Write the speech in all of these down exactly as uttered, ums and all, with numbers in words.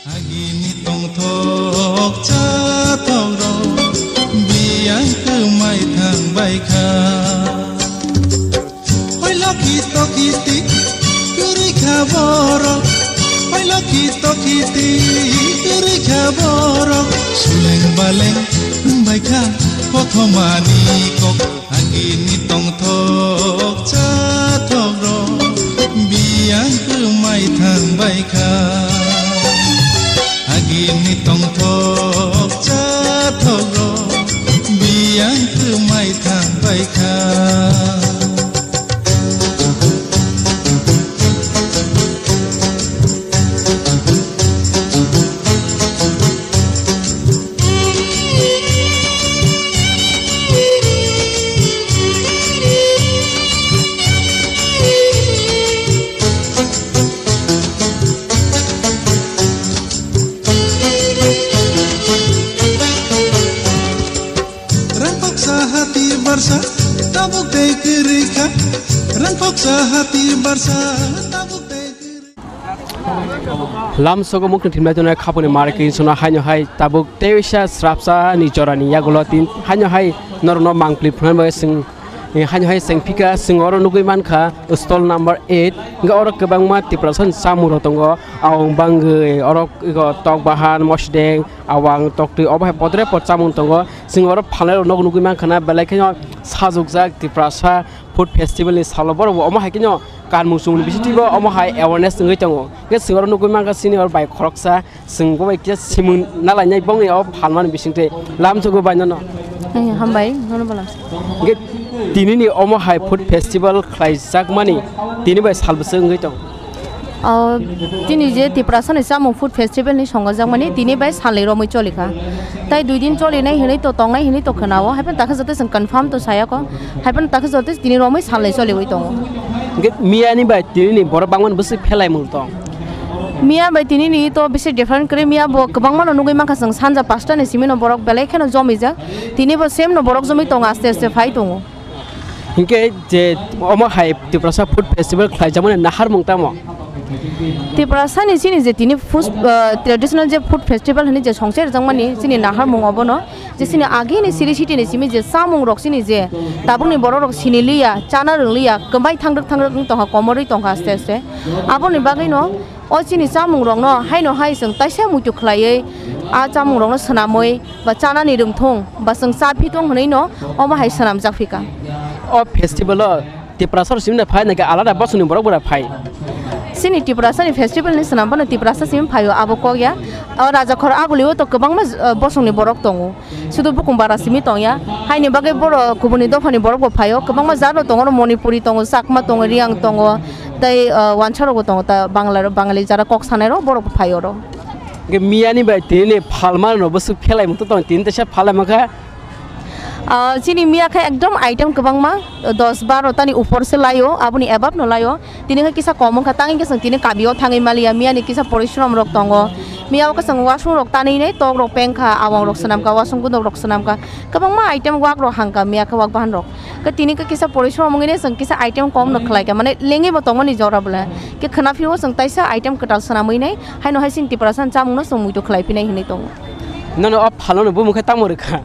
Agini tongthok chathok rok biyang kwmai thang bai kha. Hoi lokhi tokhi ti kwrwi kha borok, hoi lokhi tokhi ti kwrwi kha borok. Suleng baleng wng bai kha kothomani kok. Agini tongthok chathok rok biyang kwmai thang bai kha. Agini tongthok chathok rok biyang kwmai thang bai kha. Rangkoksa hati barsa tabuk tei kwrwi kha. Rangkoksa hati barsa tabuk tei kwrwi. Lamsogo mukni thimnai tongnai khapuni market sono haino hai tabuk teisa srapsa ni jora ni yagulo tin haino hai norokno mangpli phunai bai sing. Eh, haino hai sengphika, sing oro nugui mankha stall number eight. Hingke oro kwbangma Tiprasa ni chamung rok tongo. Awang bangwi oro ego tok bahan, mosdeng, awang, toktwi, obo hai podre pod chamung tongo. Sing oro phalnai rok nog nugui mankha na, belai kheno sajokjak Tiprasa Food Festival ni salo. Borok bo omo hai kheno kanmung chumung ni bisingtwi bo omo hai awareness wngwi tongo. Hingke sing oro nugui mankha sini oro bai khoroksa. Chwng bo bai kisa simung nalainai bongni o phalmani bisingtwi lamsogo bai nono. Eh, hambai, nono bo lamsai. Hingke tinini omo hai food festival khlaijakmani tini bai sal bwswk wngwi tong? O, tini je Tiprasani chamung food festival ni songojakmani tini bai salni romwi cholikha. Tai dui din cholinai hinwi to tongnai hinwi to khwnao, haiphano takhe joto chwng confirm to sayakho, haiphano takhe joto tini romwi salni choliwi tongo. Hingke miyani bai tinini borok bangmani bwswk phelaimung tong? Miya bai tini ni to bisi different kwrwi, miya bo kwbangma no nugui mankha chwng sanja pasta ni simi no borok belai kheno jomijak, tini bo same no borok jomwi tongo, aste aste phai tongo. Hinkhe je omo hai Tiprasa Food Festival khlaijakmani naharmung tamo? Tiprasa ni chini je tini food, ah, traditional je food festival hwnwi je songcha rijak mani chini naharmung obono. Je chini agini siri sitini simi je chamung rok chini je tabukni borok rok sini liya, chana rwng liya, kwmai thangrwk thangrwk wng tongkha, komorwi tongkha aste aste. Aboni bagwino o chini chamung rokno haino hai chwng taisa muitu khlaiwi a chamung rokno swnamwi ba chanani rwngthung ba chwng cha phithung hwnwi no omo hai swnamjak phika. O festival o Tiprasa rok simi phai nai khe alada bosongni borok bora phai. Chini Tiprasa ni festival ni swnam phano Tiprasa simi phaio abo kok ya. O Rajakhor aguli o to kwbangma, eh, bosongni borok tongo. Sudu bukung bara simi tongya. Haini bagwi boro kubuni dophani borok bo phaio. Kwbangma jat rok tongo, oro Manipuri tongo, Chakma tongo, Riyang tongo, tei, eh, wansa rok bo tongo, ta Bangla rok, Bangali jara kok sanai rok borok bo phaio oro. Hingke miyani bai tini phalma no bwswk phelai mungto tong, tini teisa phalai mangkha. Ah, chini miya khe ekdom item kwbangma, dos baro tani upor se laio, aboni ebab no laio. Tini khe kisa kom wngkha, tangwi khe chwng tini kabio thangwi maliya, miyani kisa porishrom rok tongo. Miya o khe chwng wasung rok tanwi nai, tok rok pengkha, awang rok swnamkha, wasung gundok rok swnamkha, kwbangma item wak rok hangkha, miya khe wak bahan rok. Khe tini khe kisa porishrom wngwi nai chwng kisa item kom no khlaikha, mane lengwi bo tongmani jora bwle. Khe khwna phio chwng taisa item kwtal swnamwi nai, haino hai chini Tiprasa ni chamung no chwng muitu khlai phinai hinwi tongo. Nono o phalno no bumung khe tamo rwkha?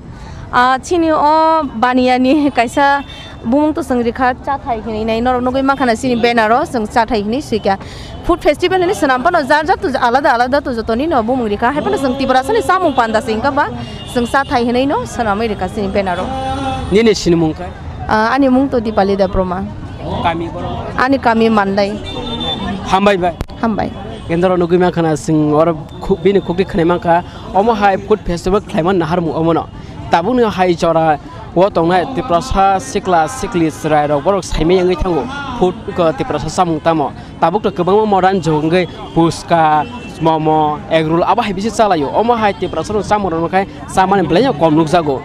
Ah, chini o Baniyani kaisa bumung to chwng rikha, Chathai hinwi nai, norok nugwi mankha na chini banner o chwng Chathai hinwi swikha. Food festival hinwi swnam phano jar jar to alada alada to jotoni no bumung rikha, hai phano chwng Tiprasa ni chamung panda se wngkha ba chwng Chathai hinwi no swnamwi rikha chini banner o. Nini sinimung khe? Ah, ani mung to Dipali Debbarma. Kami borok? Ani kami Mandai. Hambai bai. Hambai. Kendro nugwi mankha na chwng oro khu-, bini khukti khwnai mankha. Omo hai food festival khlaimani naharmung omono. Tabukni hai jora o tongnai Tiprasa sikla sikli chwrairok borok saimai wngwi thango food ko Tiprasa chamung tamo. Tabuk to kwbangma modern jog wngwi puska, momo, egg roll abo hai bisi chalaio. Omo hai Tiprasa rok chamung rok khai chamani belai no kom nukjago.